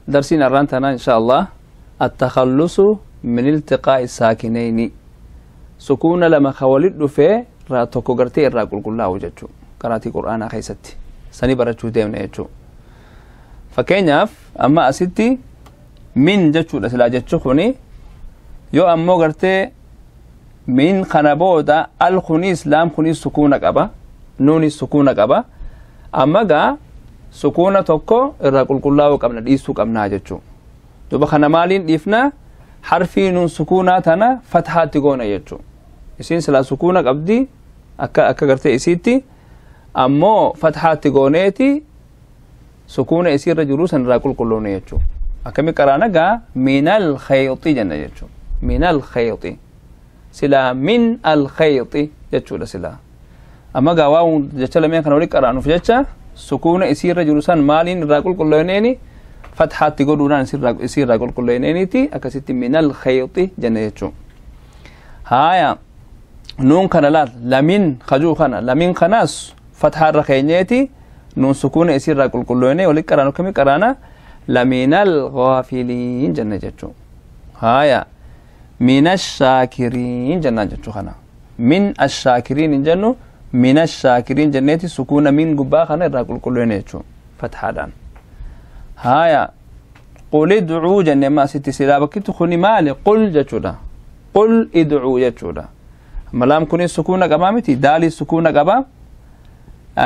Darsiin arraan tana insha Allah attakhallusu min iltiqaa'i saakinayni, sukuuna lama ka walit dhufee irraa tokko gartee irraa qulqullaa'u jechuu qaraatii qur'aanaa keessatti sani barachuu deemna jechuu. Fakkeenyaaf amma asitti min jechuudha silaa jechu kuni, yoo ammoo gartee min kana booda al kunis laam kunis sukuuna qaba, nuunis sukuuna qaba. Amma gaa sukuuna tokko irraa qulqullaa'uu qabna, dhiisuu qabnaa jechuu. Duba kana maaliin dhiifna? Harfii nuun sukuunaa tana fathaatti goona jechuu. Isiin silaa sukuuna qabdi akka gartee isiitti, ammoo fathaatti gooneeti sukuuna isiirra jiru san irraa qulqulloone jechuu. Akkami qaraana gaa? Minal khayti jenna jechuu. Minal khayti silaa min al khayti jechuudha silaa. Amma gaa waa jecha lameen kana wali qaraanuuf jecha sukuuna isiirra jiru san maaliin irraa qulqullooneeni? Fathaatti godhuudhaan isiirraa qulqullooneeniiti akkasitti minal khayti jenna jechuu. Haaya, nuun kana laal, lamin kajuu kana lamin kanaas fathaarra keenyeeti nuun sukuuna isiirraa qulqulloone wali qaraanu. Akkami qaraana? Laminal ghaafiliin jenna jechuu. Haaya, min ashaakiriin jennaan jechuu. Kana min ashaakiriin hin jennu, min ashaakiriin jenneeti sukuuna min gubbaa kana irraa qulqulloone jechuu fathaadhaan. Haaya, qul idcuu jenne. Amma asitti silaa bakkitti kuni maali? Qul jechuudha, qul idcuu jechuudha. Amma laam kunis sukuuna qabaa miti, daalii sukuuna qabaa.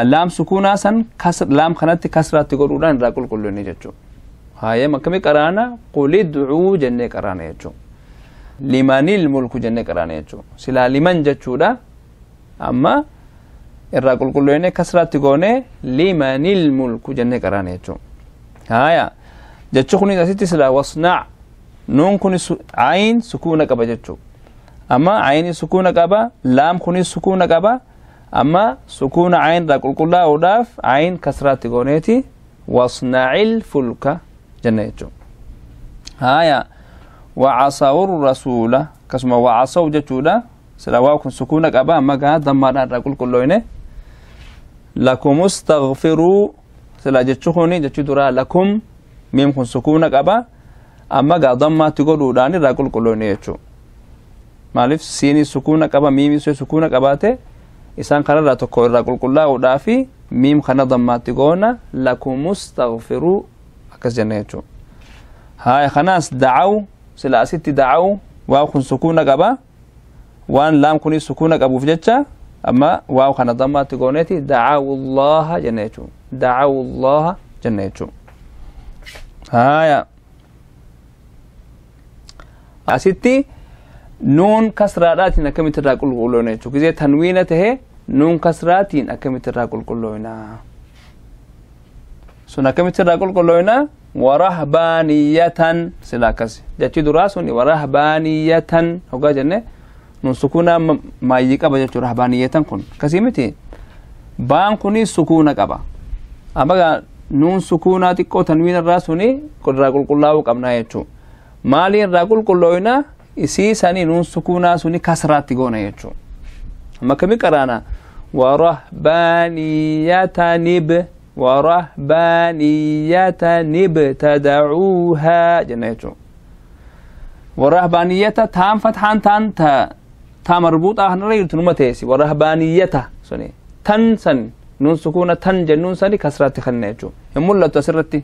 Laam sukuunaa san laam kanatti kasraatti godhuudhaan irraa qulqulloone jechuu. Haaya, akkami qaraana? Qul idcuu jennee qaraana jechuu. Limanil mulku jennee qaraana jechuu. Silaa liman jechuudha, amma irraa qulqulloone kasraatti goone limanil mulku jennee qaraana jechuu. Haaya, jechi kunis asitti silaa wasnaa, nuun kun ayin sukuuna qaba jechuu. Amma ayini sukuuna qaba, laam kunis sukuuna qaba. Amma sukuuna ayin irraa qulqullaa'uudhaaf ayin kasraatti gooneeti wasnacil fulka jenna jechuu. Haaya, wacasawu rasuula, akkasuma wacasaw jechuudha sila. Waa kun sukuuna qaba, amma gaa dammaadhaan irraa qulqulloyne. Lakum istaghfiruu sila jechu kuni jechu duraa lakum, miim kun sukuuna qaba, amma gaa dammaatti godhuudhaan irraa qulqulloyne jechuu. Maaliif? Siinii sukuuna qaba, miimii sukuuna qabaate, isaan kanarraa tokko irraa qulqullaa'uudhaafi miim kana dammaatti goona, lakum istaghfiruu akkas jenna jechuu. Haya, kanaas dacaw sila asitti dacaw, waa kun sukuuna qaba. Waan laam kunis sukuuna qabuuf jecha amma waaw kana dammaatti gooneeti dacawu llaha jenna jechuu, dacawu llaha jenna jechuu. Haya, asitti nuun kasraadhaatiin akkamitti irraa qulqulloona jechuu? Gizee tanwiina tahe nuun kasraatiin akkamitti irraa qulqulloona? Sun akkamitti irraa qulqulloona? Warahbaaniyatan sila akkas jechi duraa sun warahbaaniyatan hogaa jenne nuun sukuuna maayyii qaba jechuu. Rahbaaniyatan kun akkasii miti, baan kuni sukuuna qaba. Amma gaa nuun sukuunaa xiqqoo tanwiina irraa suni irraa qulqullaa'uu qabnaa jechuu. Maaliin irraa qulqullooyna? Isii sanii nuun sukuunaa suni kasraatti goona jechuu. Amma akkami qaraana? Warahbaaniyatanib warahbaaniyatan ibtadacuuhaa jenna jechuu. Warahbaaniyata taan fatxaan taan ta taa marbuuxaa kanarra jirtu numa teessi. Warahbaaniyata suni tan san nuun sukuuna tan jennuun sani kasraatti kanna jechuu. Hin mul'attu asirratti,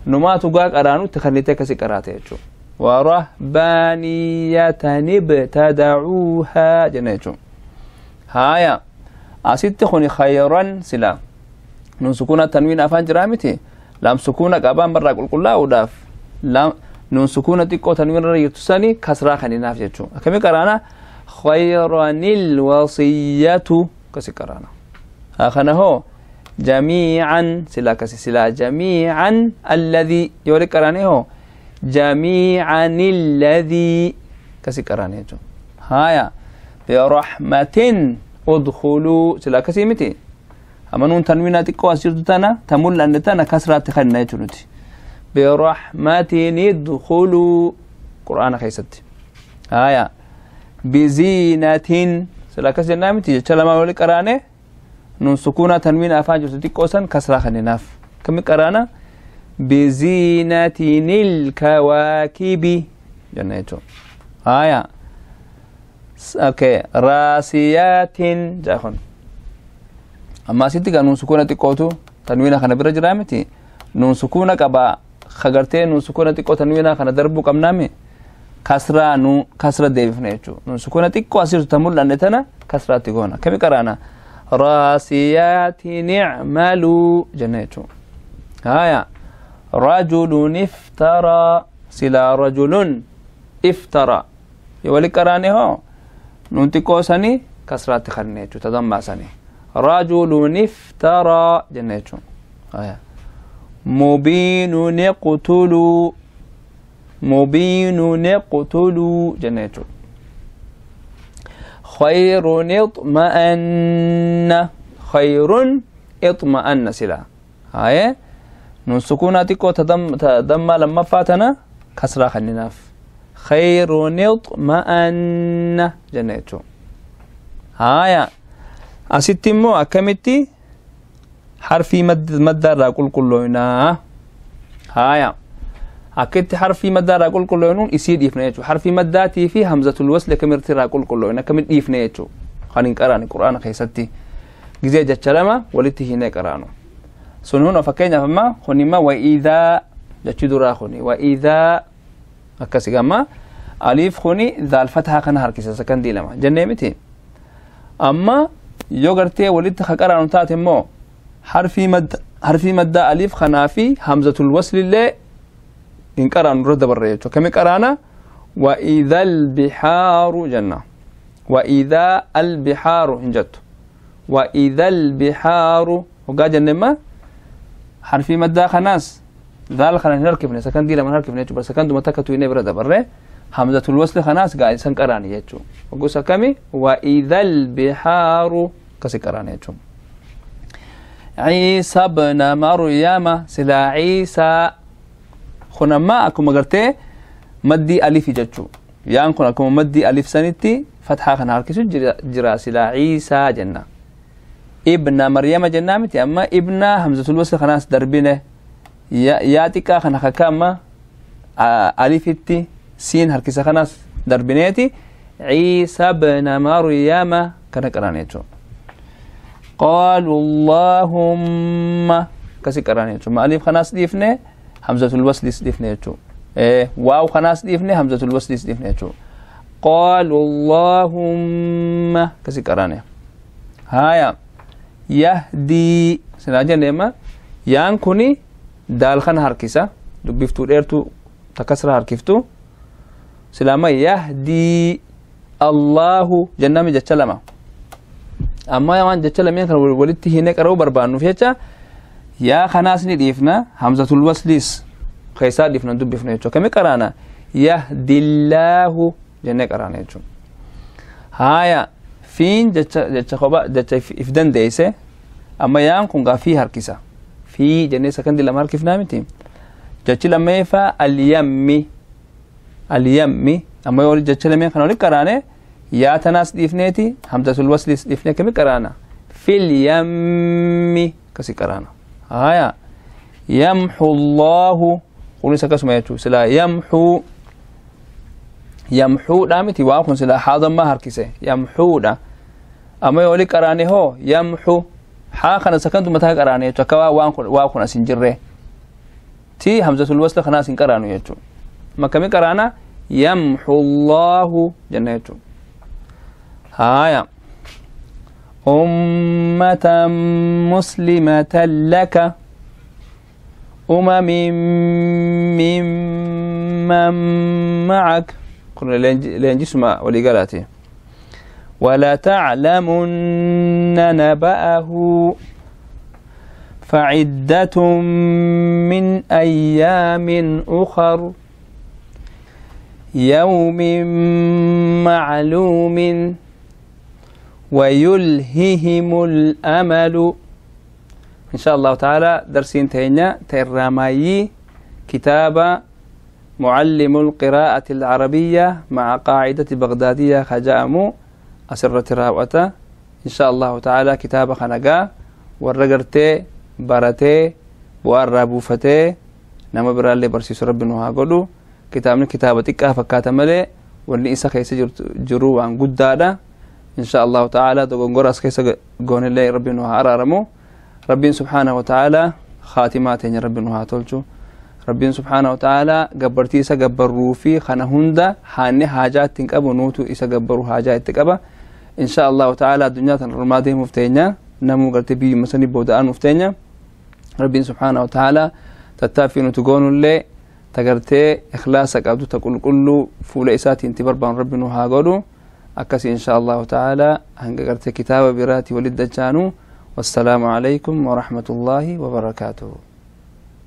numaatu gaa qaraanutti kannite akkasi qaraate jechuu. Warahbaaniyatan ibtadacuuhaa jenna jechuu. Haya, asitti kuni khayran sila nuun sukuuna tanwiin afaan jiraa miti, laam sukuuna qabaan barraa qulqullaa'uudhaaf nuun sukuuna xiqqoo tanwiin irra jirtu sani kasraa kaninaaf jechuu. Akkami qaraana? Khayranil wasiyyatu akkasi qaraana. Haa, kana hoo jamiican sila akkasi silaa jamiican alladhii yoo wali qaraane hoo jamiican alladhii akkasi qaraane jechuu. Haya, birahmatin udkhuluu sila akkasii miti, amma nuun tanwiinaa xiqqoo as jirtu tana ta mul'anne tana kasraatti kanna jechuu nuti. Birahmatin idkhuluu qur'aana keessatti. Haya, biziinatin sila akkas jennaa miti, jecha lamaan wali qaraane nuun sukuunaa tanwiina afaan jirtu xiqqoo san kasraa kanninaaf. Kami qaraana? بزينة الكواكب جنة. آية okay راسيات جاخن. أما ستي نون سكونة قوتو تنوينها خنا برج رامتي نون سكونة كبا خغرتي نون سكونة قو تنوينها خنا دربو كم نامي كسرة نون كسرة ديف نيجو نون سكونة قو أصير تمر لأنتنا كسرة تكونا كم كرانا راسيات نعملوا جنة. هايا رجل افترى سلا رجل افترى يولي كراني هو نون تكوسني كسرة تخنيجو تضمع سني رجل افترى جنة. هايا مبين نقتل مبين نقتل جنة. خير اطمأن خير اطمأن سلا. هاي نون سكونة تكو تضم لما فاتنا كسرة خليناف خير اطمأن جنة. هايا أستمو أكمتي حرفي مد راقول كلنا. هايا أكيد حرفي مد راقول كلنا يصير يفنيتو حرفي مداتي في همزة الوصل كمرت راقول كلنا كمل يفنيتو خلينا نقرأ القرآن خيستي جزء جتشلما ولتي هنا قرانو سنون فكينا فما خنيما وإذا جتشدورا خني وإذا أكسي أليف خني ذا الفتحة خنا هركسة سكن دي لما جنة أما يوغرتي ولدت خقرانو تاتمو حرفي مد أليف خنافي همزة الوصل اللي إن قرانو رد بريتو كم قرانا وإذا البحار جنة وإذا البحار هنجت وإذا البحار وقا جنة ما حرفي مد خناس ذال خنا نركبني سكن دي لما نركبني بس سكن دو متكتو ينبرد بره همزة الوصل خناس قاعد سنقراني يجو وقوسا كمي وإذا البحار كسكراني يجو عيسى ابن مريم سلا عيسى خنا ما أكو مغرتي مدي ألف جتشو يعني كنا أكو مدي ألف سنتي فتحة خنا هركسو جرا سلا عيسى جنة ابن مريم جنة متي أما ابن همزة الوصل خناس دربينه ياتيكا خنا خكاما ألفتي سين هركسا خناس دربينيتي عيسى ابن مريم كان قرانيتو قالوا اللهم كسي قرانيتو ما ألف خناس ديفني همزة الوصل ديفنيتو إيه واو خناس ديفني همزة الوصل ديفنيتو قالوا اللهم كسي قراني. هايا يهدي سناجا نيما يان كوني دال خن هركسا دبفتو ديرتو تكسر هركفتو سلامة يهدي الله جنة جتلما أما يوان جتلما ينكر ولدتي هناك رو بربانو فيتا يا خناسني ديفنا همزة الوصليس خيسا ديفنا دبفنا يتو كم قرانا يهدي الله جنة قرانا يتو. هايا فين جت خبا جت إفدان ديسة أما يان كون غافي هركسا في جنة سكن دي لما هركفنا متي جت لما يفا اليمي اليمي أما يقول جت لما خنا قرانه يا تناس ديفنيتي همزة الوصل ديفني كم قرانا في اليم كسي قرانا. هايا يمحو الله قولي سكسو ما يتو سلا يمحو يمحو دامتي واخن سلا حاضر ما هركسه يمحو دا أما يقول قرانه هو يمحو حا خنا سكنت متى قرانه تكوا واخن اسنجره تي همزة الوصل خنا سن قرانه يتو ما كم قرانا يمحو الله جنته. هايا أمة مسلمة لك أمم ممن معك قلنا لينجسما ولقالاتي ولا تعلمن نبأه فعدة من أيام أخر يوم معلوم ويلههم الأمل. إن شاء الله تعالى درسين تهينا ترامايي كتاب معلم القراءة العربية مع قاعدة بغدادية خجامو أسرة راوة إن شاء الله تعالى كتاب خنقا ورقرتي برتي وارابوفتي Nama biraallee barsiisu Rabbi nu haa godhu. Kitaabni kitaaba xiqqaa fakkaata malee wanni isa keessa jiru waan guddaadha. Insha Allahu ta'ala dogongora as keessa goonillee Rabbi nu haa araaramu. Rabbiin subhaanahu wa ta'ala khaatimaa teenya Rabbi nu haa tolchu. Rabbiin subhaanahu wa ta'ala gabbartii isa gabbarruu fi kana hunda haanni haajaa ittiin qabu, nuutu isa gabbaru haajaa itti qaba. Insha Allahu ta'ala addunyaa tan ormaa deemuuf teenya, namuu gartee biyyuma sanii booda'anuuf teenya. Rabbiin subhaanahu wa ta'ala tattaaffii nuti goonullee tagartee ikhlaasa qabdu, ta qulqulluu fuula isaatiin itti barbaanu Rabbi nu haa godhu. Akkasi insha Allahu ta'ala hanga gartee kitaaba biraati walit dachaanu, wassalaamu alaykum warahmatullaahi wabarakaatuhu.